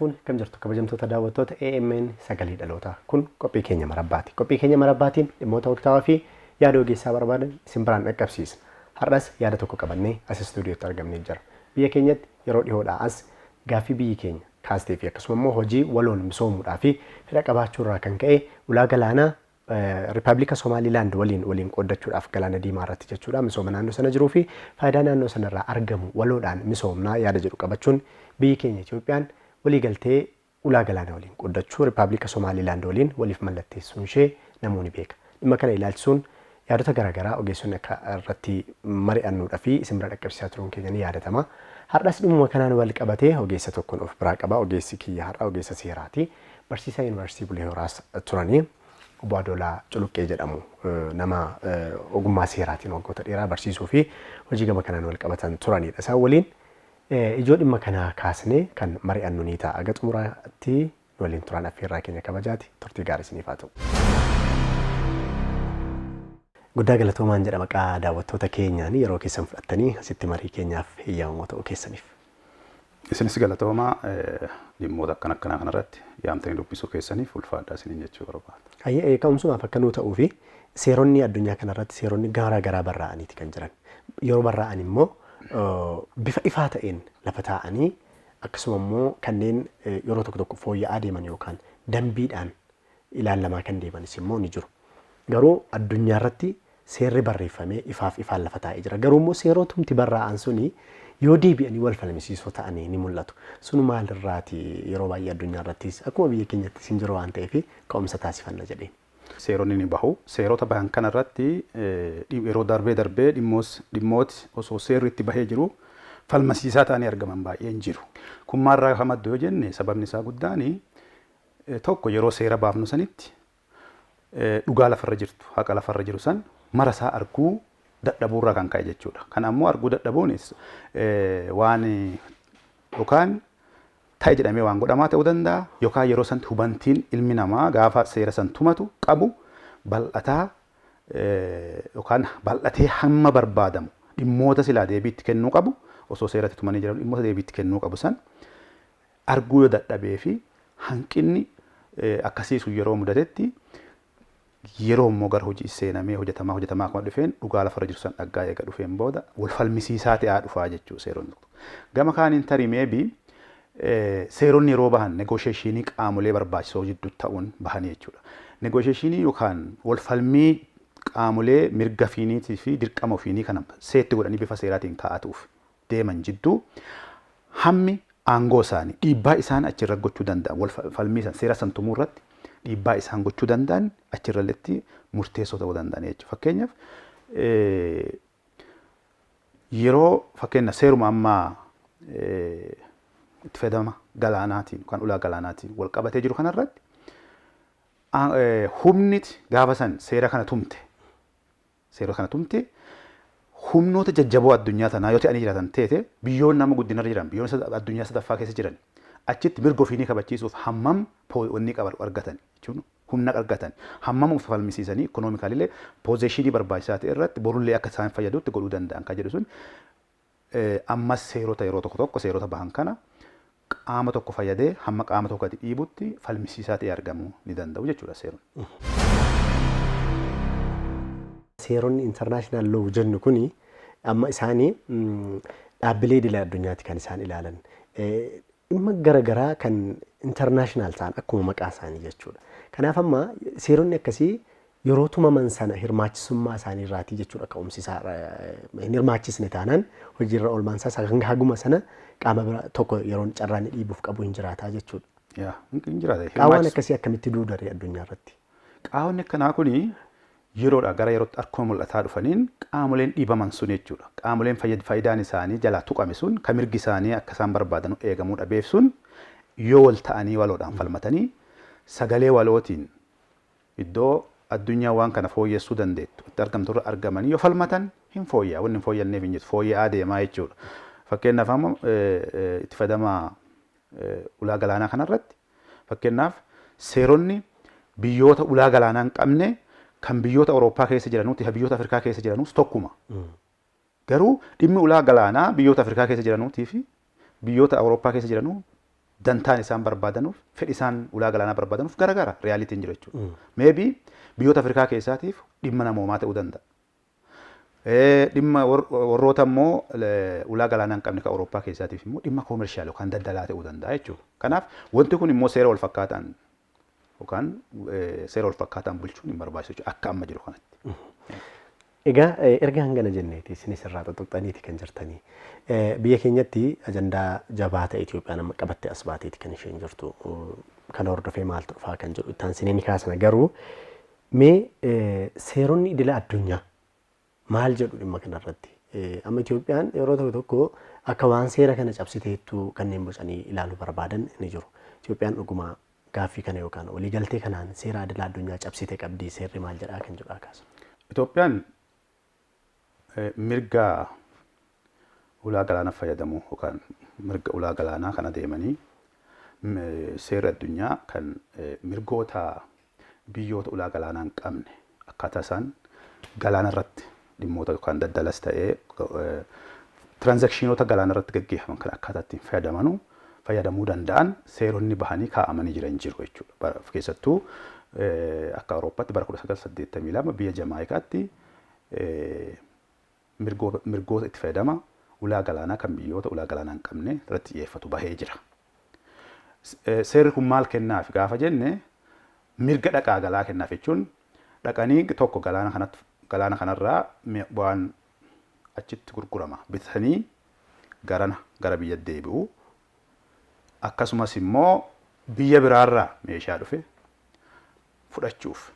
Harka fuune akkam jirtu kabajamtoota daawwattoota AMN Sagalee Dhalootaa. Kun qophii keenya marabbaati. Qophii keenya marabbaatiin dhimmoota waqtaawaa fi yaada ogeessaa barbaadan isin biraan dhaqqabsiisna. Har'as yaada tokko qabannee as istuudiyootti argamnee jira. Biyya keenyatti yeroo dhihoodhaa as gaaffii biyyi keenya kaastee fi akkasuma immoo hojii waloon misoomuudhaa fi fedha qabaachuu irraa kan ka'e ulaa galaanaa Rippaablika Somaalilaand waliin waliin qooddachuudhaaf Galaana Diimaa irratti jechuudha misooma naannoo sana jiruu fi faayidaa naannoo sana irraa argamu waloodhaan misoomnaa yaada jedhu qabachuun biyyi keenya Itoophiyaan waliigaltee ulaa galaana waliin qooddachuu Rippaablika Somaalilaand waliin waliif mallatteessuun ishee namuu ni beeka. Dhimma kana ilaalchisuun yaadota garaagaraa ogeessonni akka irratti mari'annuudha fi isin bira dhaqqabsiisaa turuun keenya ni yaadatama. Har'as dhimmuma kanaan wal qabatee ogeessa tokkoon of biraa qaba. Ogeessi kiyya har'a ogeessa seeraati. Barsiisaa Yuunivarsiitii Bulee Horaas turanii. Obbo Adoolaa Culuqqee jedhamu. Nama ogummaa seeraatiin waggoota dheeraa barsiisuu fi hojii gama kanaan wal qabatan turanidha. Isaan waliin ijoo dhimma kanaa kaasnee kan mari'annu ni ta'a. Aga xumuraatti nu waliin turaan affeerraa keenya kabajaati. Turtii gaarii isiniif haa ta'u. Guddaa galatoomaan jedha maqaa daawwattoota keenyaan yeroo keessan fudhattanii asitti marii keenyaaf heeyyamamoo ta'uu keessaniif. Isinis galatoomaa, dhimmoota akkana akkanaa kanarratti yaamtanii dubbisuu keessaniif ulfaadhaa isiniin jechuu barbaada. Hayyee, ka'umsumaaf akka nuu ta'uu fi seeronni addunyaa kanarratti seeronni garaa garaa barraa'aniiti kan jiran. Yeroo barraa'an immoo bifa ifaa ta'een lafa taa'anii akkasuma immoo kanneen yeroo tokko tokko fooyya'aa deeman yookaan dambiidhaan ilaalamaa kan deemanis immoo ni jiru. Garuu addunyaa irratti seerri barreeffamee ifaaf ifaan lafa taa'ee jira. Garuu immoo seerotumti barraa'an suni yoo deebi'anii wal falmisiisoo ta'anii ni mul'atu. Sun maalirraati yeroo baay'ee addunyaa irrattis akkuma biyya keenyattis hin jiru waan ta'eef ka'umsa taasifanna jedheen. Seeronni ni bahu. Seerota bahan kanarratti yeroo darbee darbee dhimmooti osoo seerri itti bahee jiru falmasiisaa ta'anii argaman baay'een jiru. Kun maalirraa kan maddu yoo jenne, sababni isaa guddaan tokko yeroo seera baafnu sanitti dhugaa lafarra jirtu, haqa lafarra jiru san mara isaa arguu dadhabuurraa kan ka'e jechuudha. Kana ammoo arguu dadhabuunis waan yookaan ta'e jedhamee waan godhamaa ta'uu danda'a, yookaan yeroo sanatti hubantiin ilmi namaa gaafa seera san tumatu qabu bal'ataa yookaan bal'atee hamma barbaadamu dhimmoota silaa deebii itti kennuu qabu, osoo seeratti tumanii jiran dhimmoota deebii itti kennuu qabu san arguu yoo dadhabee fi hanqinni akkasii sun yeroo mudatetti, yeroo immoo gara hojii seenamee hojjetamaa hojjetamaa akkuma dhufeen dhugaa lafarra jiru san dhaggaa eega dhufeen booda wal falmisiisaa ta'aa dhufaa jechuu seeronni tokko. Gama kaaniin tarii maybe seeronni yeroo bahan negotiation qaamolee barbaachisoo jidduu ta'uun bahanii jechuudha. Negotiation yookaan wal falmii qaamolee mirga fiiniitii fi dirqama ofiinii kana seetti godhanii bifa seeraatiin kaa'atuuf deeman jidduu hammi aangoo isaanii, dhiibbaa isaan achirra gochuu danda'an, wal falmii san seera san tumuu irratti dhiibbaa isaan gochuu danda'an achirralletti murteessoo ta'uu danda'an jechuudha. Fakkeenyaaf, yeroo fakkeenya seeruma ammaa itti fayyadama galaanaatiin yookaan ulaa galaanaatiin wal qabatee jiru kanarratti humni gaafa san seera kana tumte humnoota jajjaboo addunyaa tanaa yoo ta'anii jiraatan teete, biyyoonni nama guddinarra jiran, biyyoonni addunyaa sadaffaa keessa jiran achitti mirga ofiinii kabachiisuuf hammam wanni qaban argatan jechuun humna argatan, hammam of falmisiisanii economically position barbaachisaa ta'e irratti borullee akka isaan fayyadutti godhuu danda'an kan jedhu sun, ammas seerota yeroo tokko tokko seerota bahan kana qaama tokko fayyadee hamma qaama tokko gadi dhiibutti falmisiisaa ta'e argamuu ni danda'u jechuudha seeronni. Seeronni international law jennu kuni amma isaanii dhaabbilee idila addunyaatti kan isaan ilaalan. Dhimma garaagaraa kan international ta'an akkuma maqaa isaanii jechuudha. Kanaaf amma seeronni akkasii yeroo tumaman sana hirmaachisummaa isaanii irraatii jechuudha ka'umsi isaa. Hin hirmaachisne taanaan hojiirra oolmaan isaa hanga haguma sana qaama bira tokko yeroon carraan dhiibuuf qabu hin jiraataa jechuudha. Yaa, hin jiraata. Qaawwan akkasii akkamitti duudaree addunyaa irratti? Qaawwanni akkanaa kuni yeroodhaa gara yerootti akkuma mul'ataa dhufaniin qaamoleen dhiibaman sun jechuudha. Qaamoleen faayidaan isaanii jalaa tuqame sun, kan mirgi isaanii akka isaan barbaadan eegamuu dhabeef sun, yoo wal ta'anii waloodhaan falmatanii sagalee walootiin iddoo addunyaa waan kana fooyyessuu dandeettu itti argamturra argamanii yoo falmatan hin fooyya'a. Wanni hin fooyyanneef hin jirtu. Fooyya'aa deemaa jechuudha. Fakkeenyaaf, amma itti fayyadama ulaa galaanaa kanarratti, fakkeenyaaf, seeronni biyyoota ulaa galaanaa hin qabne kan biyyoota Awurooppaa keessa jiranuutti fi biyyoota Afrikaa keessa jiranuus tokkuma. Garuu dhimmi ulaa galaanaa biyyoota Afrikaa keessa jiranuutii fi biyyoota Awurooppaa keessa jiranuu Dantaan isaan barbaadanuuf, fedhi isaan ulaa galaanaa barbaadanuuf garagara realityn jiru jechuudha. Maybe biyyoota Afrikaa keessaatiif dhimma namoomaa ta'uu danda'a. Dhimma warroota immoo ulaa galaanaa hin qabne kan Awurooppaa keessaatiif immoo dhimma commercial yookaan daldalaa ta'uu danda'a jechuudha. Kanaaf wanti kun immoo seera wal fakkaataan yookaan seera wal fakkaataan bulchuun hin barbaachisu jechuudha akka amma jiru kanatti. Egaa erga hangana jenneeti isinis irraa xuxuxxaniiti kan jirtanii. Biyya keenyatti ajandaa jabaa ta'e Itoophiyaan amma qabattee as baateeti kan isheen jirtu. Kana hordofee maaltu dhufaa kan jedhu itti aansinee ni kaasna, garuu mee seeronni idila addunyaa maal jedhu dhimma kanarratti? Amma Itoophiyaan yeroo tokko tokko akka waan seera kana cabsiteettu kanneen bocanii ilaaluu barbaadan ni jiru. Itoophiyaan dhuguma gaaffii kana yookaan waliigaltee kanaan seera idila addunyaa cabsite qabdii, seerri maal jedhaa kan jedhu kaasa. Itoophiyaan mirga ulaa galaanaa fayyadamuu yookaan mirga ulaa galaanaa kana deemanii seera addunyaa kan mirgoota biyyoota ulaa galaanaa hin qabne akkaataa isaan galaana irratti dhimmoota yookaan daldalas ta'ee transactionoota galaana irratti gaggeeffaman kan akkaataa ittiin fayyadamuu danda'an seeronni bahanii kaa'amanii jiran jiru jechuudha. Keessattuu akka Awurooppaatti bara 1982 biyya Jamaayikaatti mirgoota itti fayyadama ulaa galaanaa kan biyyoota ulaa galaanaa hin qabne irratti xiyyeeffatu bahee jira. Seerri kun maal kennaaf gaafa jenne, mirga dhaqaa galaa kennaaf jechuun dhaqanii tokko galaana kanatti, galaana kanarraa waan achitti gurgurama bitatanii garana gara biyya deebi'u, akkasumas immoo biyya biraarraa meeshaa dhufe fudhachuuf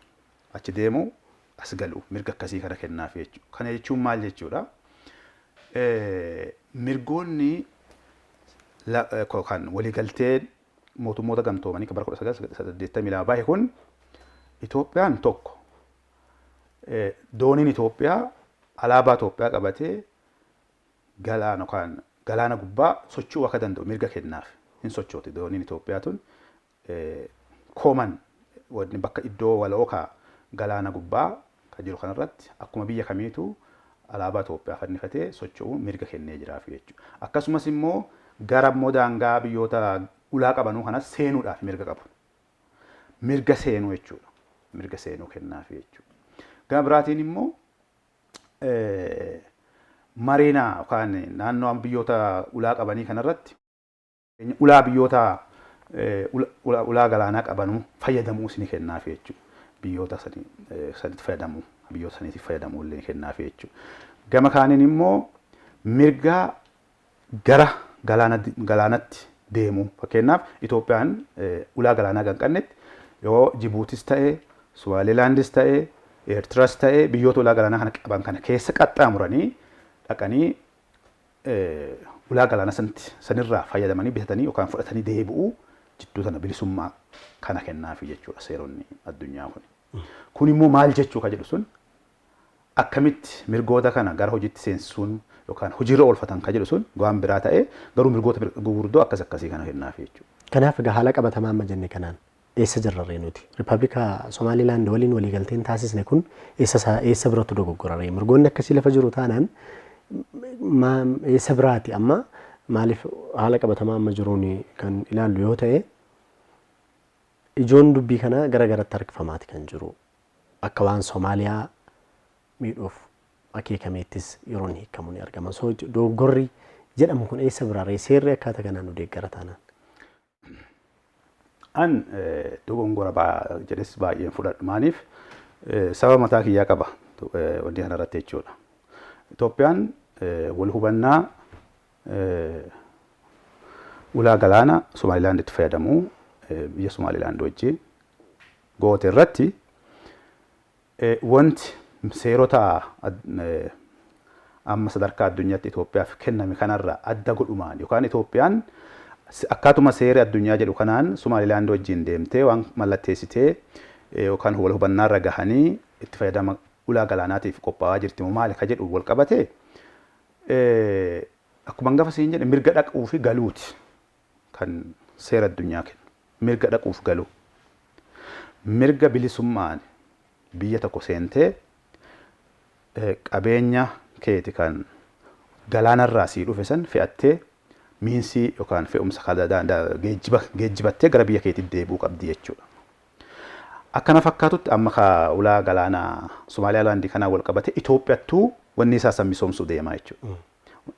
achi deemu as galu mirga akkasii kana kennaaf jechuudha. Kana jechuun maal jechuudha? Mirgoonni kan waliigaltee Mootummoota Gamtoomanii kan bara 1982 bahe kun Itoophiyaan tokko dooniin Itoophiyaa alaabaa Itoophiyaa qabatee galaana yookaan galaana gubbaa socho'uu akka danda'u mirga kennaaf. Hin sochooti dooniin Itoophiyaa tun, common wanni bakka iddoo waloo ka galaana gubbaa kan jiru kanarratti akkuma biyya kamiitu alaabaa Itoophiyaa fannifatee socho'uu mirga kennee jiraaf jechuudha. Akkasumas immoo gara immoo daangaa biyyoota ulaa qabanuu kanas seenuudhaaf mirga qabu. Mirga seenuu jechuudha. Mirga seenuu kennaaf jechuudha. Gama biraatiin immoo marina yookaan naannoo biyyoota ulaa qabanii kanarratti ulaa biyyoota ulaa galaanaa qabanuu fayyadamuus ni kennaaf jechuudha. Biyyoota sanitti fayyadamuu, biyyoota saniitiif fayyadamuu illee ni kennaaf jechuudha. Gama kaaniin immoo mirga gara galaanatti deemuu, fakkeenyaaf Itoophiyaan ulaa galaanaa kan qabnetti yoo Jibuutis ta'e, Somaalilaandis ta'e, Eertiraas ta'e, biyyoota ulaa galaanaa kana qaban kana keessa qaxxaamuranii dhaqanii ulaa galaanaa sanirraa fayyadamanii bitatanii yookaan fudhatanii deebi'uu jidduu sana bilisummaa kana kennaafi jechuudha seeronni addunyaa kun. Kun immoo maal jechuu ka jedhu sun, akkamitti mirgoota kana gara hojiitti seensisuun yookaan hojiirra oolfatan ka jedhu sun waan biraa ta'ee, garuu mirgoota gurguddoo akkas akkasii kana kennaafi jechuudha. Kanaaf egaa haala qabatamaa amma jenne kanaan eessa jirrarree nuti? Riippaabilika Somaalilaand waliin waliigalteen taasisne kun eessa biratti dogoggoraree? Mirgoonni akkasii lafa jiru taanaan eessa biraati amma? Maaliif, haala qabatamaa amma jiruun kan ilaallu yoo ta'e, ijoon dubbii kanaa gara garatti harkifamaati kan jiru. Akka waan Somaaliyaa miidhuuf akeekameettis yeroon hiikamu ni argama. So dogoggorri jedhamu kun eessa biraaree, seerri akkaataa kanaan nu deeggara taanaan? An dogongora jedhes baay'een fudhadhu. Maaliif, saba mataa kiyyaa qaba wanti kanarratti jechuudha. Itoophiyaan wal hubannaa ulaa galaana Somaalilaand itti fayyadamuu biyya Somaalilaand wajjin goote irratti wanti seerota amma sadarkaa addunyaatti Itoophiyaaf kenname kanarraa adda godhumaan yookaan Itoophiyaan akkaatuma seerri addunyaa jedhu kanaan Somaalilaand wajjin deemtee waan mallatteessitee yookaan wal hubannaarra gahanii itti fayyadama ulaa galaanaatiif qophaa'aa jirti moo maali ka jedhu wal qabate, akkuma hangafa siin jedhe mirga dhaquu fi galuuti kan seera addunyaa kennu. Mirga dhaquuf galuu. Mirga bilisummaan biyya tokko seentee qabeenya keeti kan galaanarraa sii dhufe san fe'attee Means yookaan fe'umsa geejjiba geejjibattee gara biyya keetti deebi'uu qabdi jechuudha. Akkana fakkaatutti amma ka ulaa galaanaa Somaalilaandii kanaan wal qabate Itoophiyaattuu wanni isaa san misoomsuu deemaa jechuudha.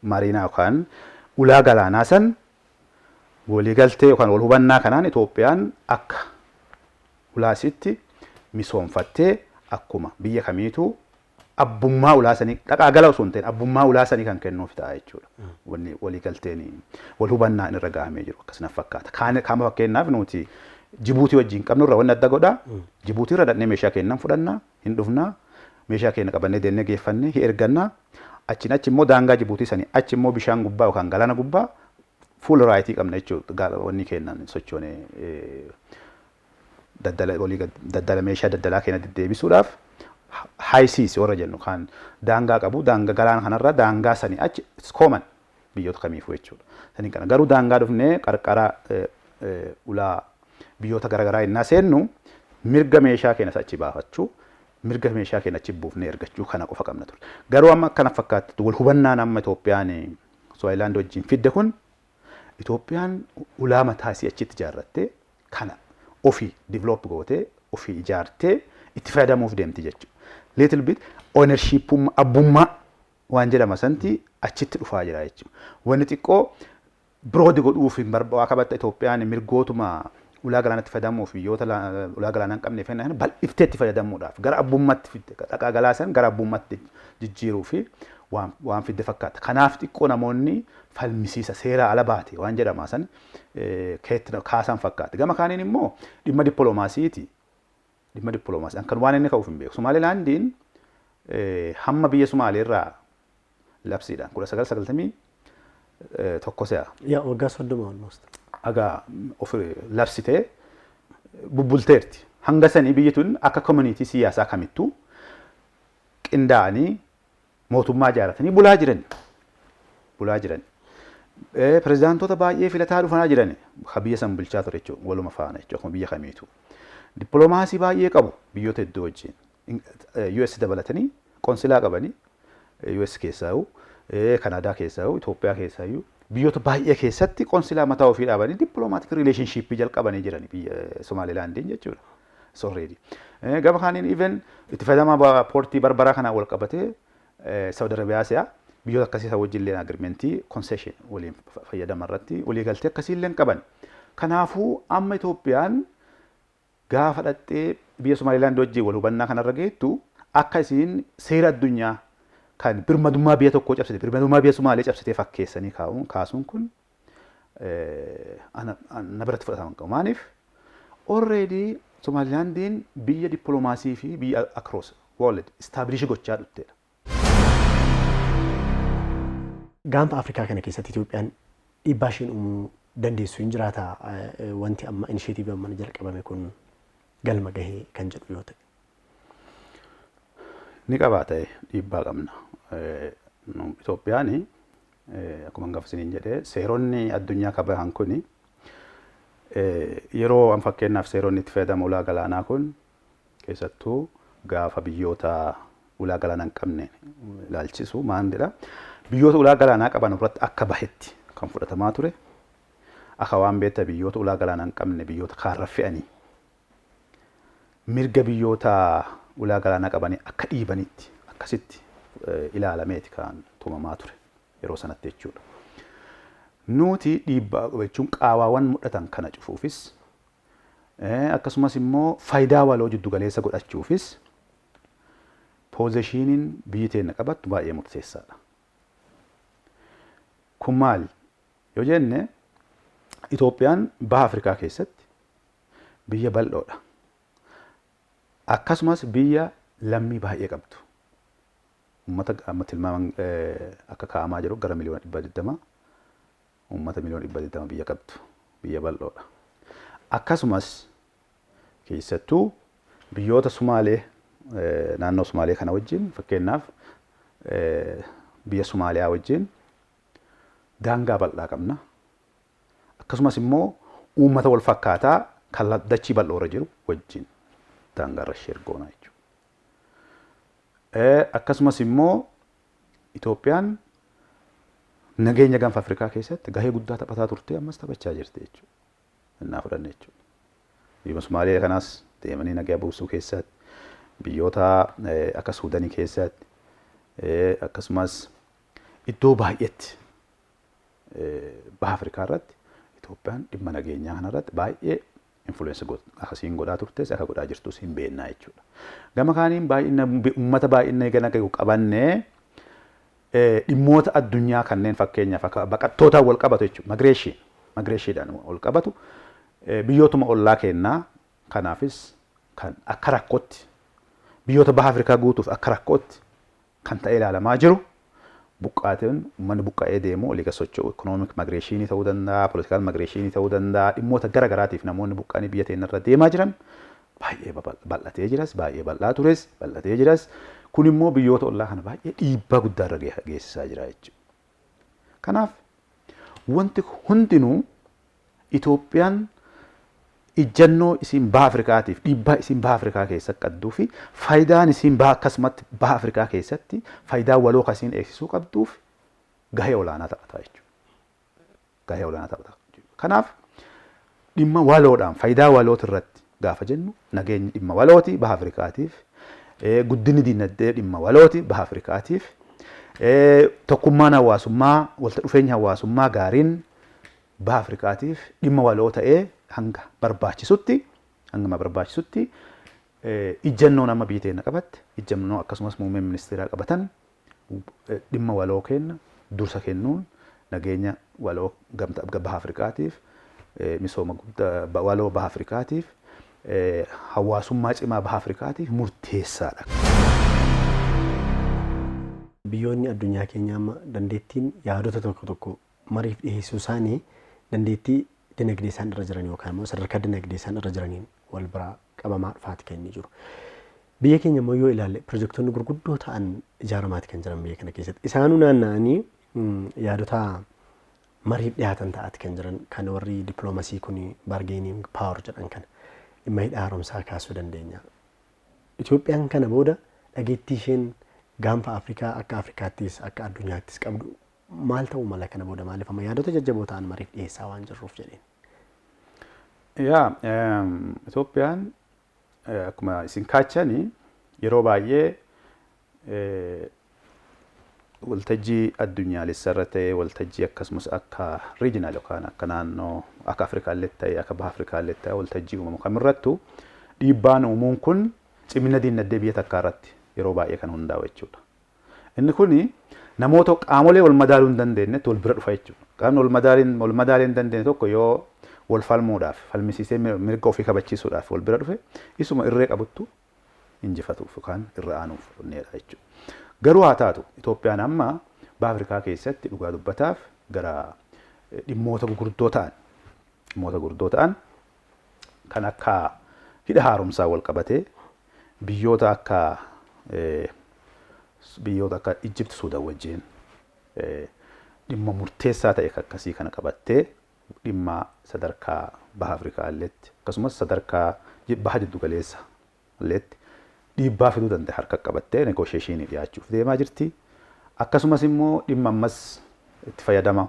Marina yookaan ulaa galaanaa san waliigaltee yookaan wal hubannaa kanaan Itoophiyaan akka ulaasitti misoomfattee akkuma biyya kamiituu abbummaa ulaa sanii dhaqaa gala osoo hin ta'in abbummaa ulaa sanii kan kennuuf ta'a jechuudha. Wanni waliigalteen wal hubannaan irra gahamee jiru akkasuma fakkaata. Kaama fakkeenyaaf nuti Jibuutii wajjin qabnu irra wanni adda godhaa. Jibuutii irra dhaqnee meeshaa keennan fudhannaa, hin dhufnaa, meeshaa keenya qabannee deemnee geeffannee hin ergannaa. Achiin achi immoo daangaa Jibuutii sanii achi immoo bishaan gubbaa yookaan galaana gubbaa full right qabna jechuudha. Wanni keennan sochoonee daldala walii daldala meeshaa daldalaa keenya deddeebisuudhaaf high seas warra jennu kan daangaa qabu, daangaa galaana kanarra daangaa sanii achi common biyyoota kamiifuu jechuudha. Sanii kana garuu daangaa dhufnee qarqara ulaa biyyoota garaagaraa innaa seennu mirga meeshaa keenya achi baafachuu, mirga meeshaa keenya achi buufnee ergachuu kana qofa qabna ture. Garuu amma akkana fakkaatti wal hubannaan amma Itoophiyaan Somaalilaand wajjin fidde kun Itoophiyaan ulaa mataa isii achitti ijaarrattee kana ofii develop gootee ofii ijaartee itti fayyadamuuf deemti jechuudha. Little bit ownership, abbummaa waan jedhama santi achitti dhufaa jira jechuudha. Wanni xiqqoo broad godhuuf hin barbaadu akka batta Itoophiyaan mirgootuma ulaa galaanatti fayyadamuuf biyyoota ulaa galaanaa hin qabne fenna bal'iftee itti fayyadamuudhaaf gara abbummaatti fidde, dhaqaa galaa san gara abbummaatti jijjiiruu fi waan fidde fakkaata. Kanaaf xiqqoo namoonni falmisiisa seera ala baate waan jedhama san keetti kaasan fakkaata. Gama kaaniin immoo dhimma dippiloomaasiiti. Dhimma dippiloomaasii kan waan inni ka'uuf hin beeku. Somaalilaandiin hamma biyya Somaaliirraa labsiidhaan 1991 se'a. Yaa, waggaa 30 almost. Agaa of labsitee bubbulteerti. Hanga sanii biyyi tun akka community siyaasaa kamittuu qindaa'anii mootummaa ijaarratanii bulaa jiran. Bulaa jiran. Pirezidaantota baay'ee filataa dhufanaa jiran ka biyya san bulchaa ture jechuudha, waluma faana jechuudha, akkuma biyya kamiitu. Dippiloomaasii baay'ee qabu biyyoota hedduu wajjin. US dabalatanii qonsilaa qabanii US keessaayyuu, Kanaadaa keessaayyuu, Itoophiyaa keessaayyuu, biyyoota baay'ee keessatti qonsilaa mataa ofii dhaabanii diplomatic relationship jalqabanii jiran biyya Somaalilaandiin jechuudha. Already. Gama kaaniin even itti fayyadama port Barbaraa kanaan wal qabatee Saudi Arabiyaa si'a biyyoota akkasii isa wajjin illee agreement concession waliin fayyadama irratti waliigaltee akkasii illee qaban. Kanaafuu amma Itoophiyaan gaafa dhattee biyya Somaalilaand wajjin wal hubannaa kanarra geettu akka isiin seera addunyaa kan birmadummaa biyya tokkoo cabsite, birmadummaa biyya Somaalee cabsitee fakkeessanii kaa'uun kaasuun kun na biratti fudhatama qabu. Maaliif, already Somaalilaandiin biyya dippiloomaasii fi biyya across world establish gochaa dhufteedha. Gaanfa Afrikaa kana keessatti Itoophiyaan dhiibbaa isheen uumuu dandeessu hin jiraata, wanti amma initiative amma jalqabame kun galma gahee kan jedhu yoo ta'e? Ni qabaata, dhiibbaa qabna. Itoophiyaan akkuma hangafa isiniin jedhee seeronni addunyaa kabahan kuni yeroo an fakkeenyaaf seeronni itti fayyadamu ulaa galaanaa kun keessattuu gaafa biyyoota ulaa galaanaa hin qabne ilaalchisu maalidha? Biyyoota ulaa galaanaa qaban irratti akka bahetti kan fudhatamaa ture. Akka waan beekta biyyoota ulaa galaanaa hin qabne biyyoota kaarra fe'anii mirga biyyoota ulaa galaanaa qabanii akka dhiibanitti akkasitti ilaalameeti kan tumamaa ture yeroo sanatti jechuudha. Nuti dhiibbaa jechuun qaawwaawwan mul'atan kana cufuufis, akkasumas immoo faayidaa waloo jiddu galeessa godhachuufis positioniin biyyi teenya qabattu baay'ee murteessaadha. Kun maali yoo jenne, Itoophiyaan baha Afrikaa keessatti biyya bal'oodha. Akkasumas biyya lammii baay'ee qabdu. Uummata amma tilmaaman akka kaa'amaa jiru gara 20 miliyoona, uummata 20 miliyoona biyya qabdu, biyya bal'oodha. Akkasumas keessattuu biyyoota Sumaalee, naannoo Sumaalee kana wajjin, fakkeenyaaf biyya Sumaaliyaa wajjin daangaa bal'aa qabna. Akkasumas immoo uummata wal fakkaataa kan dachii bal'oo irra jiru wajjin daangaa irra share goona jechuudha. Akkasumas immoo Itoophiyaan Nageenya gaanfa Afrikaa keessatti gahee guddaa taphataa turte, ammas taphachaa jirti jechuudha. Innaa fudhanne jechuudha. Biyya Somaaliyaa kanaas deemanii nagaa buusuu keessatti, biyyoota akka Suudanii keessatti, akkasumas iddoo baay'eetti baha Afrikaa irratti Itoophiyaan dhimma nageenyaa kanarratti baay'ee influence akkasiin godhaa turtes, akka godhaa jirtus hin beennaa jechuudha. Gama kaaniin baay'ina uummata, baay'ina eegana qabannee, dhimmoota addunyaa kanneen fakkeenyaaf akka baqattootaan wal qabatu jechuudha. Migrationiidhaan wal qabatu biyyootuma ollaa kennaa kanaafis kan akka rakkootti, biyyoota baha Afrikaa guutuuf akka rakkootti kan ta'e ilaalamaa jiru, buqqaateen uummanni buqqa'ee deemu, olii gad socho'u, economic migrationii ta'uu danda'a, political migrationii ta'uu danda'a, dhimmoota gara garaatiif namoonni buqqa'anii biyya teenya deemaa jiran baay'ee bal'atee jiras, baay'ee bal'aa tures, bal'atee jiras. Kun immoo biyyoota ollaa kana baay'ee dhiibbaa guddaa irra geessisaa jira jechuudha. Kanaaf wanti hundinuu Itoophiyaan ijjannoo isiin baha Afrikaatiif, dhiibbaa isiin baha Afrikaa keessatti qabduu fi faayidaan isiin baha, akkasumatti baha Afrikaa keessatti faayidaa waloo kasiin eegsisuu qabduuf gahee olaanaa taphata jechuudha. Gahee olaanaa taphata. Kanaaf dhimma waloodhaan faayidaa walooti irratti gaafa jennu, nageenyi dhimma walooti baha Afrikaatiif, guddinni diinagdee dhimma walooti baha Afrikaatiif, tokkummaan hawaasummaa, walitti dhufeenya hawaasummaa gaariin baha Afrikaatiif dhimma waloo ta'ee hanga barbaachisutti ijjannoo nama biyya teenya qabatte, ijjannoo akkasumas muummeen ministeeraa qabatan, dhimma waloo kenna dursa kennuun nageenya waloo gamtaa baha Afrikaatiif, misooma guddaa waloo baha Afrikaatiif, hawaasummaa cimaa baha Afrikaatiif murteessaadha. Biyyoonni addunyaa keenyaa amma dandeettiin yaadota tokko tokko mariif dhiyeessuu isaanii dandeettii dinagdee isaan irra jiran yookaan immoo sadarkaa dinagdee isaan irra jiraniin wal biraa qabamaa dhufaati kan inni jiru. Biyya keenya immoo yoo ilaalle, pirojektoonni gurguddoo ta'an ijaaramaati kan jiran biyya kana keessatti. Isaanuu naanna'anii yaadota mariif dhiyaatan ta'aati kan jiran, kan warri dippiloomasii kun bargaining power jedhan kana dhimma hidha haaromsaa kaasuu dandeenya. Itoophiyaan kana booda dhageettii isheen gaanfa Afrikaa, akka Afrikaattis akka addunyaattis qabdu maal ta'uu mala kana booda? Maaliif amma yaadota jajjaboo ta'an mariif dhiyeessaa waan jirruuf jedheen? Yaa, Itoophiyaan akkuma isin kaachanii yeroo baay'ee waltajjii addunyaalessa irra ta'e, waltajjii akkasumas akka regional yookaan akka naannoo, akka Afrikaallee ta'e, akka baha Afrikaallee ta'e, waltajjii uumamu kamirrattu dhiibbaan uumuun kun cimina diinagdee biyya takkaa irratti yeroo baay'ee kan hundaa'u jechuudha. Inni kuni namoota qaamolee wal madaaluu hin dandeenyetti wal bira dhufa jechuudha. Qaamni wal madaalii hin dandeenye tokko yoo wal falmuudhaaf, falmisiisee mirga ofii kabachiisuudhaaf wal bira dhufe, isuma irree qabuttu injifatuuf yookaan irra aanuuf onneedha jechuudha. Garuu haa taatu, Itoophiyaan amma baha Afrikaa keessatti dhugaa dubbataaf gara dhimmoota gurguddoo ta'an kan akka hidha haaromsaa wal qabatee biyyoota akka Ijjipt, Suudaan wajjin dhimma murteessaa ta'e akkasii kana qabattee, dhimma sadarkaa baha Afrikaa illeetti akkasumas sadarkaa baha jiddu galeessa illeetti dhiibbaa fiduu danda'e harka qabattee negotiationii dhiyaachuuf deemaa jirti. Akkasumas immoo dhimma ammas itti fayyadama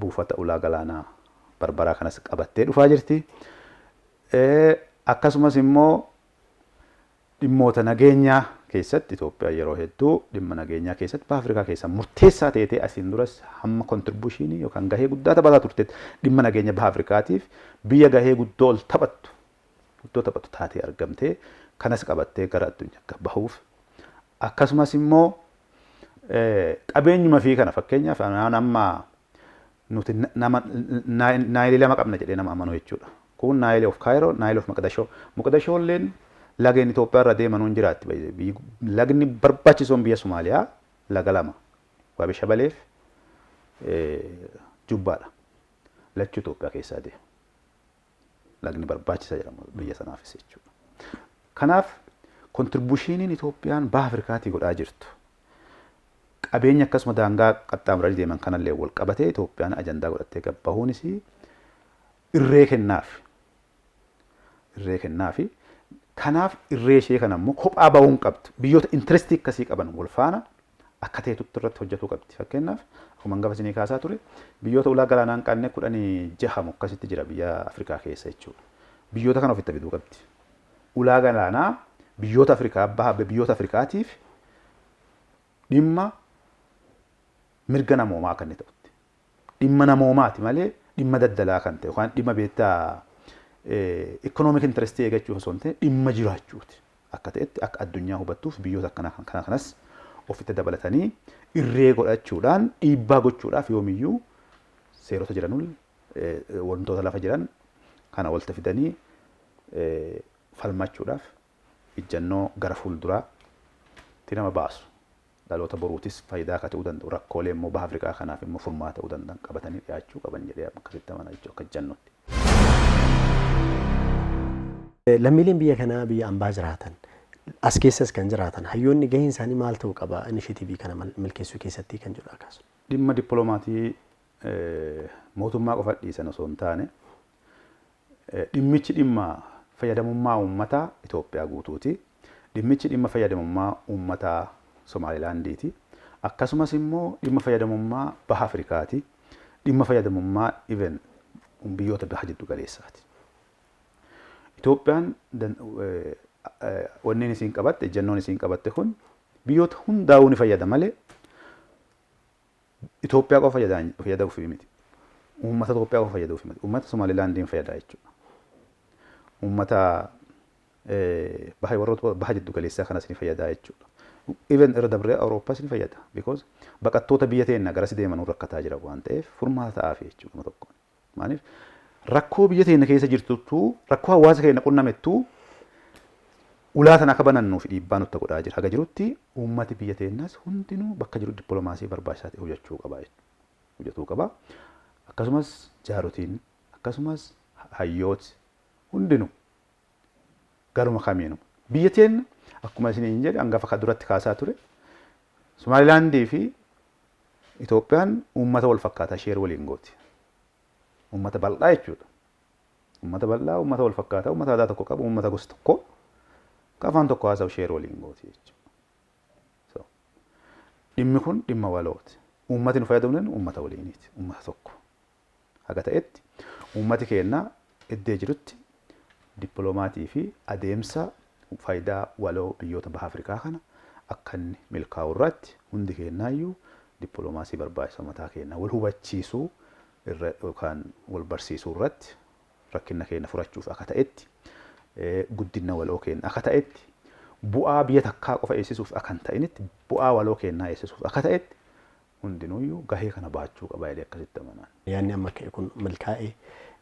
buufata ulaa galaanaa Barbaraa kanas qabattee dhufaa jirti. Akkasumas immoo dhimmoota nageenyaa keessatti Itoophiyaan yeroo hedduu dhimma nageenyaa keessatti baha Afrikaa keessaa murteessaa ta'ee asiin duras hamma contributionii yookaan gahee guddaa taphataa turteetti, dhimma nageenya baha Afrikaatiif biyya gahee guddoo ol taphattu taatee argamtee, kanas qabattee gara addunyaa bahuuf, akkasumas immoo qabeenyuma fi kana fakkeenyaaf amma nuti nama Nileii lama qabna jedhee nama amanu jechuudha. Kun Nile of Cairo, Nile of Mogadishoo. Mogadishoo illeen lageen Itoophiyaa irra deeman hin jiraatti. Lagni barbaachisoon biyya Somaaliyaa laga lama. Waabi Shabaleef Jubbaadha. Lachuu Itoophiyaa keessaa deema. Lagni barbaachisa jedhama biyya sanaafis jechuudha. Kanaaf contributioniin Itoophiyaan baha Afrikaatii godhaa jirtu, qabeenya akkasuma daangaa qaxxaamuranii deeman kanallee wal qabatee, Itoophiyaan ajandaa godhattee gabbahuunis irree kennaaf. Irree kennaafi. Kanaaf irree ishee kana immoo kophaa bahuu hin qabdu. Biyyoota interestii akkasii qaban wal faana Akka ta'etutti irratti hojjetuu qabdi. Fakkeenyaaf akkuma hangafa isinii kaasaa ture biyyoota ulaa galaanaa hin qabne 16 akkasitti jira biyya Afrikaa keessa jechuudha. Biyyoota kana ofitti fiduu qabdi. Ulaa galaanaa biyyoota Afrikaa baha biyyoota Afrikaatiif dhimma mirga namoomaa akka inni ta'utti. Dhimma namoomaati malee dhimma daldalaa kan ta'e yookaan dhimma beektaa economic interest eeggachuuf osoo hin ta'in dhimma jiraachuuti. Akka ta'etti akka addunyaa hubattuuf biyyoota akkana kana kanas ofitti dabalatanii irree godhachuudhaan dhiibbaa gochuudhaaf yoomiyyuu seerota jiranul wantoota lafa jiran kana walitti fidanii falmachuudhaaf ijjannoo gara fuulduraatti nama baasu. Dhaloota boruutis faayidaa akka ta'uu danda'u rakkoolee immoo baha Afrikaa kanaaf immoo furmaata ta'uu danda'an qabatanii dhiyaachuu qaban jedhee akkasitti amana jechuudha akka ijjannootti. Lammiileen biyya kanaa biyya ambaa jiraatan as keessas kan jiraatan hayyoonni gaheen isaanii maal ta'uu qaba inisheetiivii kana milkeessuu keessatti kan jedhu akkasuma. Dhimma dippiloomatii mootummaa qofa dhiisan osoo hin taane dhimmichi dhimma fayyadamummaa uummataa Itoophiyaa guutuuti. Dhimmichi dhimma fayyadamummaa uummataa Somaalilaandiiti. Akkasumas immoo dhimma fayyadamummaa baha Afrikaati. Dhimma fayyadamummaa even biyyoota baha jiddu galeessaati. Itoophiyaan wanneen isiin qabatte ejjennoon isiin qabatte kun biyyoota hundaa'uu ni fayyada malee Itoophiyaa qofa fayyadamuuf miti. Uummata Itoophiyaa qofa fayyaduuf miti. Uummata Somaalilaandiin fayyada jechuudha. Uummata baha warroota baha jiddu galeessaa kanas ni fayyada jechuudha. Even irra dabree Awurooppaas ni fayyada. Because baqattoota biyya teenya garasi deeman rakkataa jira waan ta'eef furmaata ta'aafi jechuudha tokkoon. Maaliif rakkoo biyya teenya keessa jirtuttuu rakkoo hawaasa keenya qunnamettuu ulaa sana akka banannuu fi dhiibbaa nutti godhaa jira. Haga jirutti uummati biyya teenyaas hundinuu bakka jiru dippiloomaasii barbaachisaa ta'e hojjechuu qaba. Hojjetuu qaba. Akkasumas jaarotiin akkasumas hayyooti hundinuu garuma kamiinuu biyya teenya akkuma isiniin jedhe hangafa duratti kaasaa ture Somaalilaandii fi Itoophiyaan uummata wal fakkaataa share waliin gooti. Uummata bal'aa jechuudha. Uummata bal'aa, uummata wal fakkaataa, uummata aadaa tokko qabu, uummata gosa tokko afaan tokko haasa'u share waliin gooti jechuudha. Dhimmi kun dhimma walooti. Uummati nu fayyadamnu uummata waliiniiti. Uummata tokko. Haga ta'etti uummati keenya iddee jirutti dippiloomatii fi adeemsa faayidaa waloo biyyoota baha Afrikaa kana akka inni milkaa'u irratti hundi keenyaayyuu dippiloomaasii barbaachisaa mataa keenya wal hubachiisuu irra yookaan wal barsiisuu irratti rakkina keenya furachuuf akka ta'etti guddina waloo keenya akka ta'etti bu'aa biyya takkaa qofa eegsisuuf akka hin ta'initti bu'aa waloo keenyaa eegsisuuf akka ta'etti hundinuyyuu gahee kana baachuu qaba jedhee akkasitti amanaan. Yaadni amma ka'e kun milkaa'ee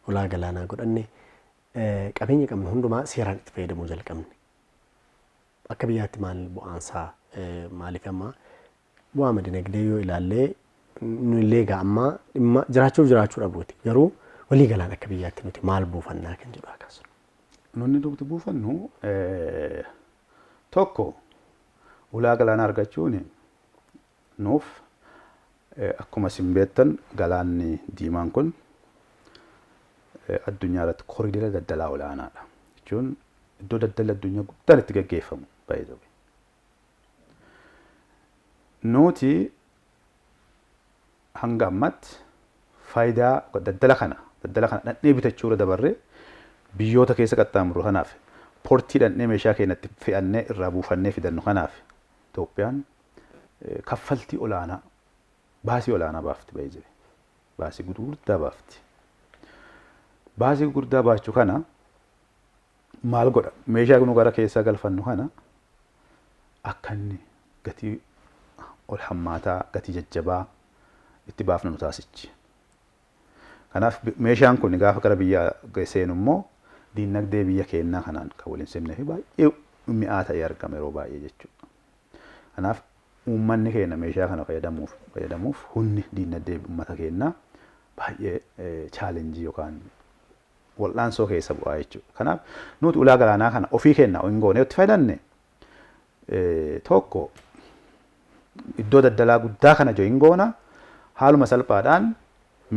ulaa galaanaa godhanne qabeenya qabnu hundumaa seeraan itti fayyadamuu jalqabne. Akka biyyaatti maal bu'aansaa maaliif amma bu'aa dinagdee yoo ilaallee nu illee egaa amma dhimma jiraachuuf jiraachuu dhabuuti. Garuu walii galaan akka biyyaatti nuti maal buufannaa kan jedhu akkasuma. Nunni nuti buufannu tokko ulaa galaanaa argachuun nuuf akkuma isin beektan galaanni diimaan kun addunyaa irratti koriidara daldalaa olaanaadha. Jechuun iddoo daldalli addunyaa guddaan itti gaggeeffamu baay'ee. Nuti hanga ammaatti faayidaa daldala kana dhandhee bitachuu irra dabarree biyyoota keessa qaxxaamurru kanaaf poortii dhandhee meeshaa keenyatti fe'annee irraa buufannee fidannu kanaaf Itoophiyaan kaffaltii olaanaa baasii olaanaa baafti baay'ee baasii gurguddaa baafti. Baasii gurguddaa baachuu kana maal godha meeshaa nu gara keessaa galfannu kana akka inni gatii ol hammaataa gatii jajjabaa itti baafnu nu taasichi. Kanaaf meeshaan kun gaafa gara biyya seenu immoo diinagdee biyya keenyaa kanaan kan waliin simnee fi baay'ee mi'aa ta'ee argama yeroo baay'ee jechuudha. Kanaaf uummanni keenya meeshaa kana fayyadamuuf humni diinagdee uummata keenyaa baay'ee chaalenjii yookaan wal'aansoo keessa bu'aa jechuudha. Kanaaf nuti ulaa galaanaa kana ofii keenya hin goone itti fayyadamne tokko iddoo daldalaa guddaa kana hin goona haaluma salphaadhaan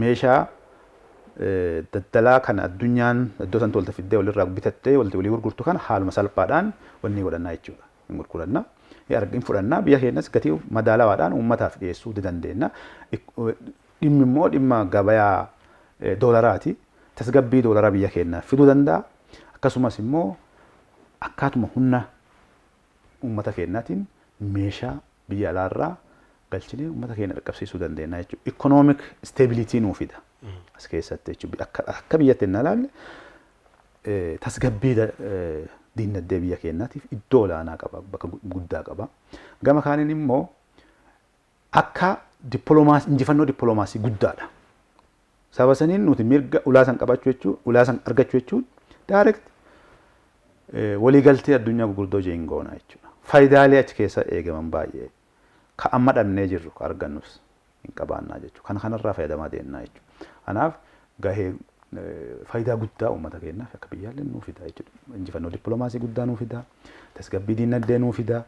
meeshaa daldalaa kana addunyaan iddoo san tolta fiddee walirraa bitattee walii gurgurtu kana haaluma salphaadhaan wanni godhannaa jechuudha. Hin gurguranna. Hin fudhannaa, biyya keenyas gatii madaalawaadhaan uummataaf dhiyeessuu dandeenya. Dhimmi immoo dhimma gabayaa doolaraati. Tasgabbii doolaraa biyya keenyaaf fiduu danda'a. Akkasumas immoo akkaatuma humna uummata keenyaatiin meeshaa biyya alaarraa galchinee uummata keenya dhaqqabsiisuu dandeenya jechuudha. Economic stability nuu fida as keessatti jechuudha. Akka biyyatti hin ilaalle tasgabbii diinagdee biyya keenyaatiif iddoo olaanaa qaba, bakka guddaa qaba. Gama kaaniin immoo akka dippiloomaasii, injifannoo dippiloomaasii guddaadha. Sababa saniin nuti mirga ulaa san qabachuu jechuun, ulaa san argachuu jechuun direct waliigaltee addunyaa gurguddoo join goona jechuudha. Faayidaalee achi keessa eegaman baay'ee ka amma dhabnee jirru ka argannus hin qabaannaa jechuudha. Kana kanarraa fayyadamaa deemnaa jechuudha. Kanaaf gahee faayidaa guddaa uummata keenyaaf akka biyyaallee nuu fida jechuudha. Injifannoo dippiloomaasii guddaa nuu fida, tasgabbii diinagdee nuu fida,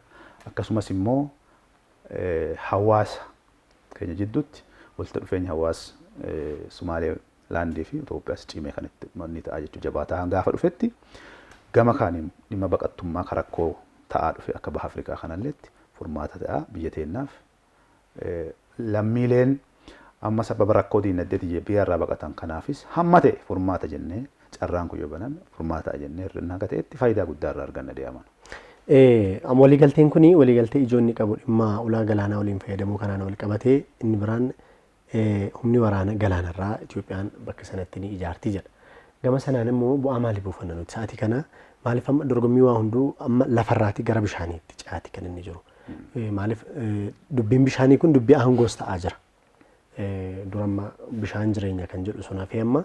akkasumas immoo hawaasa keenya jidduutti walitti dhufeenya hawaasa Sumaalee laandii fi Itoophiyaas cimee kan itti manni ta'a jechuudha. Jabaataa gaafa dhufetti gama kaaniin dhimma baqattummaa karakkoo ta'aa dhufe akka baha Afrikaa kanalleetti furmaata ta'a biyya teenyaaf. Lammiileen amma sababa rakkoo diinagdeetiin biyya irraa baqatan kanaafis hamma ta'e furmaata jennee, carraan kun yoo baname furmaata jennee hir'ina akka ta'etti faayidaa guddaa irraa arganna deeman. Waliigalteen kun waliigaltee ijoonni qabu dhimma ulaa galaanaa waliin fayyadamuu kanaan wal qabatee, inni biraan humni waraana galaanarraa Itoophiyaan bakka sanatti ni ijaarti jedha. Gama sanaan immoo bu'aa maalii buufanna nuti sa'aatii kana? Maaliif amma dorgommii waa hunduu amma lafarraatii gara bishaaniitti ce'aati kan inni jiru? Maaliif dubbiin bishaanii kun dubbii aangoos ta'aa jira? Dura amma bishaan jireenya kan jedhu sun hafee amma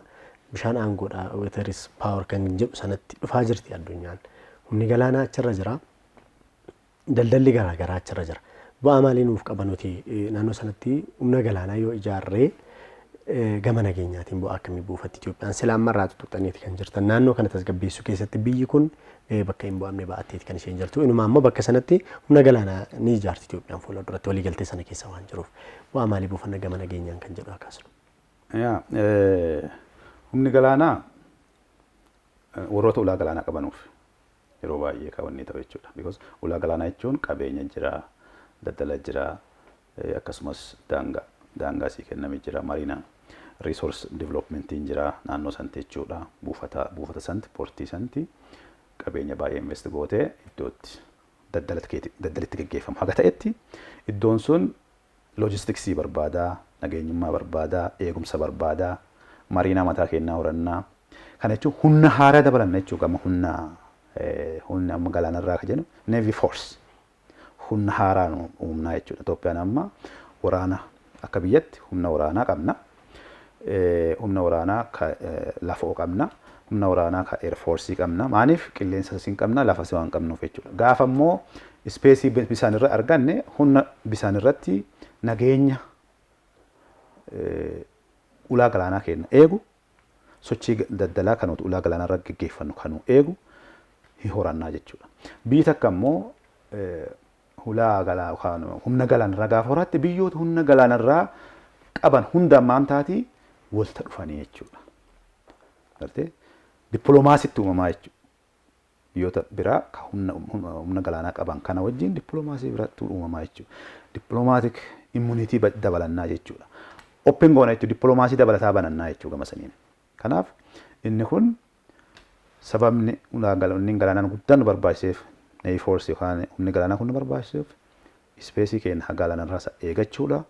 bishaan aangoodha, water is power kan jedhu sanatti dhufaa jirti addunyaan. Humni galaanaa achirra jira. Daldalli garaagaraa achirra jira. Bu'aa maalii nuuf qaba nuti naannoo sanatti humna galaanaa yoo ijaarree, gama nageenyaatiin bu'aa akkamii buufatti Itoophiyaan? Sila ammarraa tuttuqxaniiti kan jirtan, naannoo kana tasgabbeessuu keessatti biyyi kun bakka hin bu'amne ba'atteeti kan isheen jirtu. Inuma ammoo bakka sanatti humna galaanaa ni ijaarti Itoophiyaan fuula duratti waliigaltee sana keessa waan jiruuf. Bu'aa maalii buufanna gama nageenyaan kan jedhu akkasuma. Humni galaanaa warroota ulaa galaanaa qabanuuf yeroo baay'ee kan wanni ta'u jechuudha. Because ulaa galaanaa jechuun qabeenya jira, daldala jira, akkasumas daangaa sii kenname jira, marine resource developmentiin jira naannoo santi jechuudha. Buufata santi, poortii santi qabeenya baay'ee invest gootee iddootti daldalatti geggeeffamu haga ta'etti iddoon sun loojistiksii barbaadaa, nageenyummaa barbaadaa, eegumsa barbaadaa, mariinaa mataa kennaa horannaa. Kana jechuun humna haaraa dabalanna jechuudha. Amma humna amma galaanarraa kan jennu navy force humna haaraa uumnaa jechuudha. Itoophiyaan amma waraana akka biyyatti humna waraanaa qabna. Humna waraanaa ka lafoo qabna. Humna waraanaa ka air force qabna. Maaliif? Qilleensa siin qabna, lafa si waan qabnuuf jechuudha. Gaafa immoo space bishaan irra arganne, humna bishaan irratti nageenya ulaa galaanaa keenya eegu, sochii daldalaa kan ulaa galaanaa irra geggeeffannu kan eegu horannaa jechuudha. Biyyi takka immoo ulaa galaa humna galaanarraa gaafa horatte, biyyoota humna galaanarraa qaban hunda ammaan taatii walta dhufanii jechuudha. Gartee dippiloomaasitti uumamaa jechuudha. Biyyoota biraa kan humna galaanaa qaban kana wajjin dippiloomaasii biraatti uumamaa jechuudha. Diplomatic immunity dabalannaa jechuudha. Open goona jechuudha. Dippiloomaasii dabalataa banannaa jechuudha gama saniin. Kanaaf inni kun sababni inni galaanaan guddaan nu barbaachiseef, navy force yookaan humni galaanaa kun nu barbaachiseef, space keenya galaanarraa eegachuudha.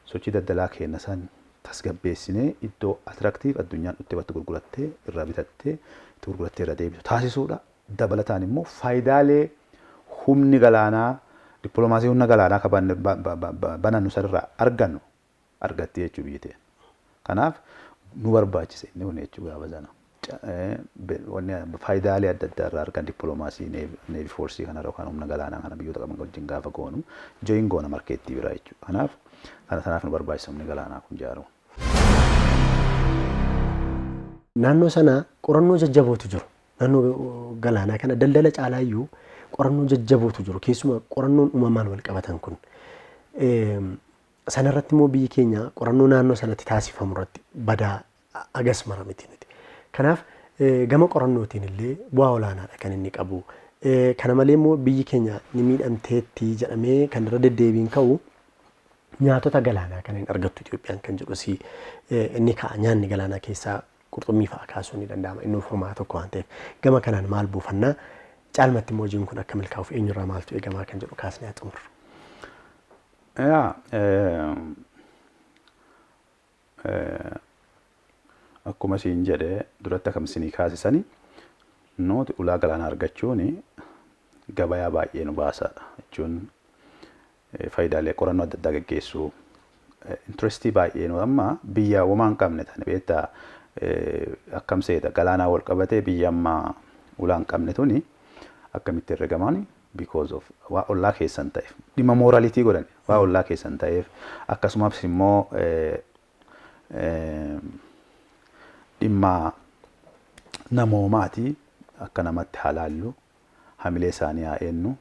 Sochii daldalaa keenya san tasgabbeessinee iddoo attractive addunyaan dhuttee bakka gurgurattee irraa bitattee itti gurgurattee irra deebitu taasisuudha. Dabalataan immoo faayidaalee humni galaanaa, dippiloomaasii humna galaanaa ka banannu sanirraa argannu argatti jechuu biyyi ta'e. Kanaaf nu barbaachise inni kun jechuu gaafa sana. Wanni faayidaalee adda addaa irraa argan dippiloomaasii navy force kanarra yookaan humna galaanaa kana biyyoota qaban wajjin gaafa goonu join goona market biraa jechuudha. Kanaaf kana sanaaf nu barbaachisa humni galaanaa kun ijaaruun. Naannoo sana qorannoo jajjabootu jiru. Naannoo galaanaa kana daldala caalaayyuu qorannoo jajjabootu jiru. Keessumaa qorannoon uumamaan wal qabatan kun. Sanarratti immoo biyyi keenya qorannoo naannoo sanatti taasifamu irratti badaa agas mara miti nuti. Kanaaf gama qorannootiin illee bu'aa olaanaadha kan inni qabu. Kana malee immoo biyyi keenya ni miidhamteetti jedhamee kan irra deddeebiin ka'u nyaatota galaanaa kan hin argattu Itoophiyaan kan jedhus inni ka'a. Nyaanni galaanaa keessaa qurxummii fa'a kaasuun ni danda'ama. Inni furmaata tokko waan ta'eef gama kanaan maal buufannaa, caalmatti immoo hojiin kun akka milkaa'uuf eenyurraa maaltu eegamaa kan jedhu kaasnee haa xumurru. Yaa, akkuma siin jedhe duratti, akkam isinii kaasisani, nuti ulaa galaanaa argachuun gabayaa baay'ee nu baasaadha jechuun faayidaalee qorannoo adda addaa geggeessuu, interestii baay'ee nu amma biyya womaa hin qabne tane beektaa, akkam seeta, galaanaa wal qabatee biyya amma ulaa hin qabne tuni akkamitti herregamaan, because of waa ollaa keessan ta'eef, dhimma morality godhan, waa ollaa keessan ta'eef, akkasumas immoo dhimma namoomaati, akka namatti haa laallu, hamilee isaanii haa eenyu,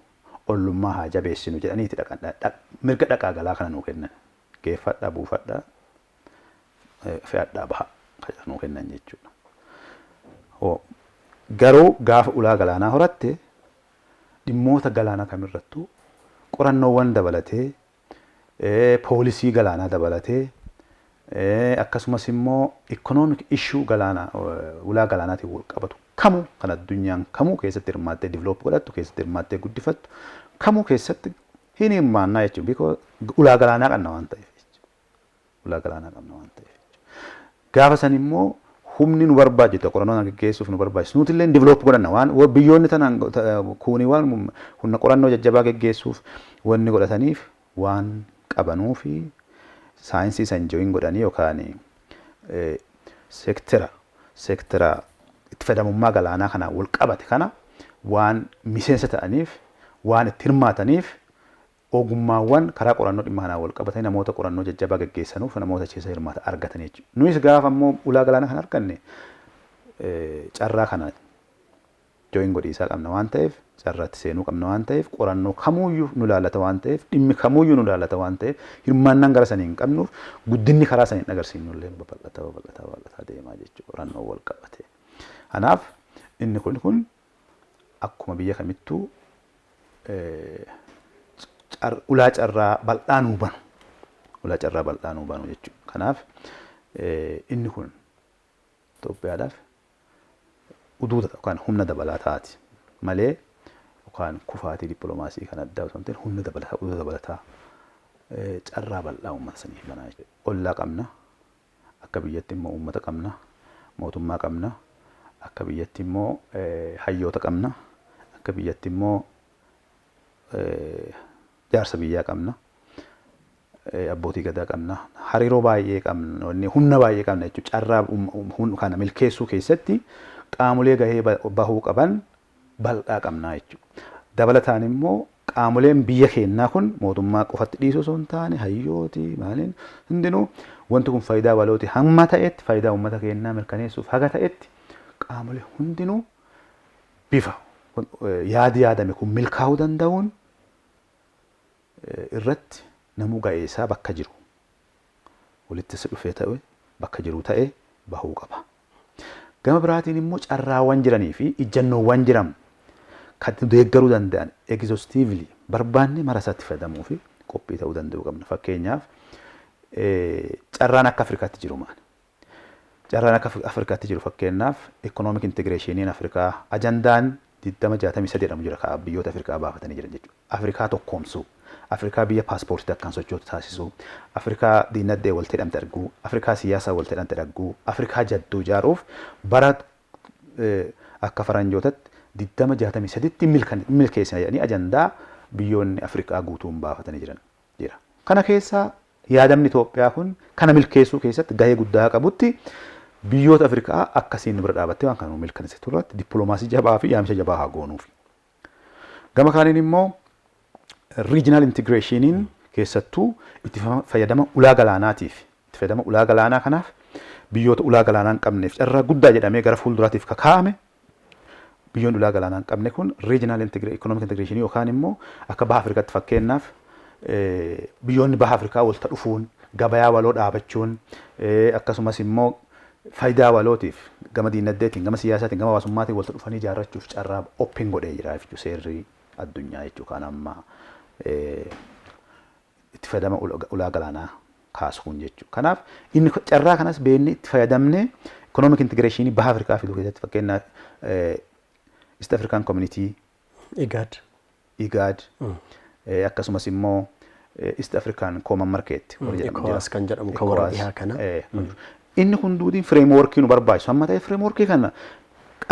ollummaa haa jabeessinu jedhaniiti mirga dhaqaa galaa kana nuu kennan. Geeffadhaa, buufadhaa, fe'adhaa, baha kan nuu kennan jechuudha. Garuu gaafa ulaa galaanaa horatte, dhimmoota galaanaa kamirrattuu qorannoowwan dabalatee, policy galaanaa dabalatee, akkasumas immoo economic issue galaanaa, ulaa galaanaatiin wal qabatu kamuu, kan addunyaan kamuu keessatti hirmaattee develop godhattu, keessatti hirmaattee guddifattu kamuu keessatti hin hirmaannaa jechuudha. Because ulaa galaanaa qabna waan ta'eef jechuudha. Ulaa galaanaa qabna waan ta'eef jechuudha. Gaafa san immoo humni nu barbaachisu, qorannoo kana gaggeessuuf nu barbaachisu, nuti illee develop godhanna waan biyyoonni tanaan kuunii waan humna qorannoo jajjabaa gaggeessuuf wanni godhataniif waan qabanuu fi saayinsii san join godhanii yookaan seektara itti fayyadamummaa galaanaa kana wal qabate kana waan miseensa ta'aniif, waan itti hirmaataniif, ogummaawwan karaa qorannoo dhimma kanaa wal qabatanii namoota qorannoo jajjabaa gaggeessanuuf namoota keessa hirmaata argatan jechuudha. Nuyis gaafa immoo ulaa galaanaa kana arganne, carraa kana join godhiisaa qabna waan ta'eef, carraatti seenuu qabna waan ta'eef, qorannoo kamuuyyuu nu laallata waan ta'eef, dhimmi kamuuyyuu nu laallata waan ta'eef, hirmaannaan gara sanii hin qabnuuf, guddinni karaa sanii hin agarsiifnu illee babal'ataa babal'ataa babal'ataa deemaa jechuudha qorannoo wal qabate. Kanaaf inni kun akkuma biyya kamittuu ulaa carraa bal'aa nuu banu, ulaa carraa bal'aa nuu banu jechuudha. Kanaaf inni kun Itoophiyaadhaaf uduuta yookaan humna dabalaa taati malee yookaan kufaatii dippiloomaasii kan addaa osoo hin ta'in, humna dabalataa, uduuta dabalataa, carraa bal'aa uummata saniif banaa jechuudha. Ollaa qabna, akka biyyatti immoo uummata qabna, mootummaa qabna, akka biyyatti immoo hayyoota qabna, akka biyyatti immoo jaarsa biyyaa qabna, abbootii gadaa qabna, hariiroo baay'ee qabna, humna baay'ee qabna jechuudha. Carraa kana milkeessuu keessatti qaamolee gahee bahuu qaban bal'aa qabna jechuudha. Dabalataan immoo qaamoleen biyya keenyaa kun mootummaa qofatti dhiisuu osoo hin taane, hayyooti maaliin hundinuu wanti kun faayidaa walooti hamma ta'etti, faayidaa uummata keenyaa mirkaneessuuf haga ta'etti, qaamolee hundinuu bifa yaadi yaadame kun milkaa'uu danda'uun irratti namuu ga'ee isaa bakka jiru walitti si dhufee ta'e, bakka jiru ta'e bahuu qaba. Gama biraatiin immoo carraawwan jiranii fi ijjannoowwan jiran kan deeggaruu danda'an exhaustively barbaanne mara isaatti fayyadamuu fi qophii ta'uu danda'uu qabna. Fakkeenyaaf, carraan akka Afrikaatti jiru maali? Carraan akka Afrikaatti jiru, fakkeenyaaf, economic integrationiin Afrikaa ajandaan 2063 jedhamu jira, ka biyyoota Afrikaa baafatanii jiran jechuudha. Afrikaa tokkoomsuu, Afrikaa biyya paaspoortii akkaan sochootu taasisuu, Afrikaa diinagdee walitti hidhamte arguu, Afrikaa siyaasaa walitti hidhamte arguu, Afrikaa jadduu ijaaruuf bara akka faranjootatti 2063tti milkeessina jedhanii ajandaa biyyoonni Afrikaa guutuun baafatanii jiran jira. Kana keessaa yaadamni Itoophiyaa kun kana milkeessuu keessatti gahee guddaa qabutti, biyyoota Afrikaa akkasiin bira dhaabattee waan kana milkeessitu irratti dippiloomaasii jabaa fi yaamsa jabaa haa goonuufi. Gama kaaniin immoo regional integrationiin keessattuu itti fayyadama ulaa galaanaatiif, itti fayyadama ulaa galaanaa kanaaf, biyyoota ulaa galaanaa hin qabneef carraa guddaa jedhamee gara fuulduraatiif kakaa'ame, biyyoonni ulaa galaanaa hin qabne kun regional economic integration yookaan immoo akka baha Afrikaatti, fakkeenyaaf, biyyoonni baha Afrikaa walitti dhufuun gabayaa waloo dhaabachuun, akkasumas immoo faayidaa walootiif Gama diinagdeetiin, gama siyaasaatiin, gama hawaasummaatiin walitti dhufanii ijaarrachuuf carraa open godhee jira jechuudha seerri addunyaa jechuudha. Kan amma itti fayyadama ulaa galaanaa kaasuun jechuudha. Kanaaf inni carraa kanas beeknee itti fayyadamnee economic integration baha Afrikaa fiduu keessatti, fakkeenyaaf East African Community, IGAD. IGAD, akkasumas immoo East African Common Market warri jedhamu jira. ECOWAS kan jedhamu kan warra dhihaa kana. Inni kun duudiin frameworkii nu barbaachisu amma ta'e, frameworkii kana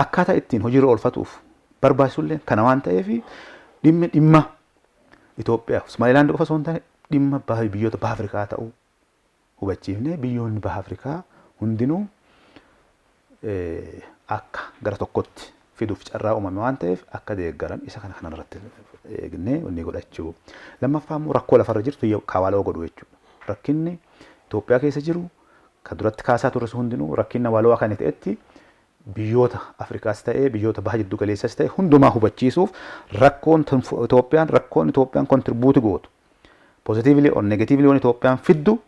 akkaataa ittiin hojiirra oolfatuuf barbaachisullee kana waan ta'eef, dhimmi dhimma Itoophiyaa Somaalilaand qofa osoo hin taane dhimma biyyoota baha Afrikaa ta'uu hubachiifnee, biyyoonni baha Afrikaa hundinuu akka gara tokkotti fiduuf carraa uumame waan ta'eef akka deeggaran isa kana kanarratti eegnee wanni godhachuu. Lammaffaa immoo rakkoo lafarra jirtu kawaaloo godhu jechuudha. Rakkinni Itoophiyaa keessa jiru kan duratti kaasaa turre hundinuu rakkina waloo akka inni ta'etti biyyoota Afrikaas ta'ee biyyoota baha jiddu galeessas ta'e hundumaa hubachiisuuf, rakkoon Itoophiyaan contribute gootu positively or negatively waan Itoophiyaan fiddu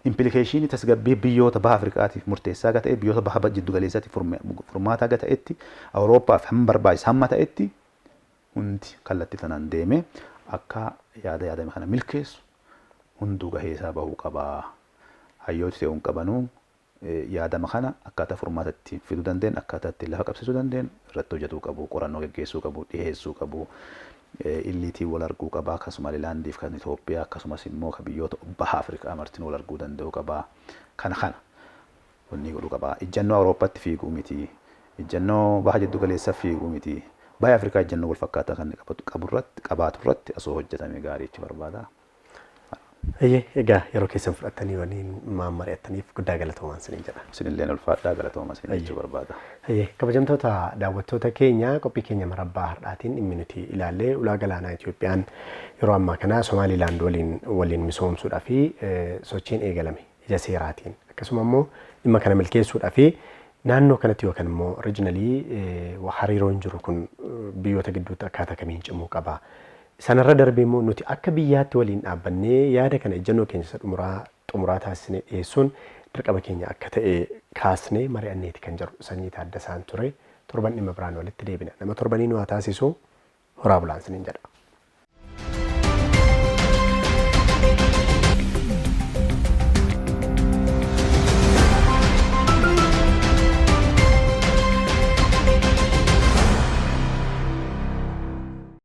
implicationii tasgabbii biyyoota baha Afrikaatiif murteessaa akka ta'e, biyyoota baha jiddu galeessaatiif furmaata akka ta'etti, Awurooppaaf hamma barbaachisa hamma ta'etti, hundi kallattii tanaan deeme akka yaada yaadame kana milkeessu hunduu gahee isaa bahuu qabaa. Hayyooti ta'uu hin qabanuu, yaadama kana akkaataa furmaata itti fiduu dandeenyu, akkaataa ittiin lafa qabsiisuu dandeenyu irratti hojjetuu qabu, qorannoo geggeessuu qabu, dhiyeessuu qabu, illiitiin wal arguu qabaa, kan Somaalilaandiif kan Itoophiyaa, akkasumas immoo kan biyyoota baha Afrikaa martin wal arguu danda'uu qabaa. Kana wanni godhuu qabaa. Ijjannoo Awurooppaatti fiiguu miti. Ijjannoo baha jiddu galeessa fiiguu miti. Baha Afrikaa ijjannoo wal fakkaataa kan qabu irratti qabaatu irratti osoo hojjetame gaarii jechuu barbaada. Eeyyee, egaa yeroo keessan fudhattanii waliin maan mari'attaniif guddaa galatoomaan isiniin jedha. Isinillee ulfaadhaa, galatooma isin jechuu barbaada. Eeyyee, kabajamtoota daawwattoota keenya, qophii keenya marabbaa har'aatiin dhimmi nuti ilaallee ulaa galaanaa Itoophiyaan yeroo ammaa kana Somaalilaand waliin misoomsuudhaa fi sochiin eegalame ija seeraatiin, akkasuma immoo dhimma kana milkeessuudhaa fi naannoo kanatti yookaan immoo regionally hariiroon jiru kun biyyoota gidduutti akkaataa kamiin cimuu qaba. Sanarra darbee immoo nuti akka biyyaatti waliin dhaabbannee yaada kana ejjennoo keenya isa xumuraa taasisnee dhiyeessuun dirqama keenya akka ta'e kaasnee mari'anneeti kan jiru. Sanyii Taaddasaan ture. Torban dhimma biraan walitti deebina. Nama torbanii nu haa taasisu. Horaa bulaan isiniin jedha.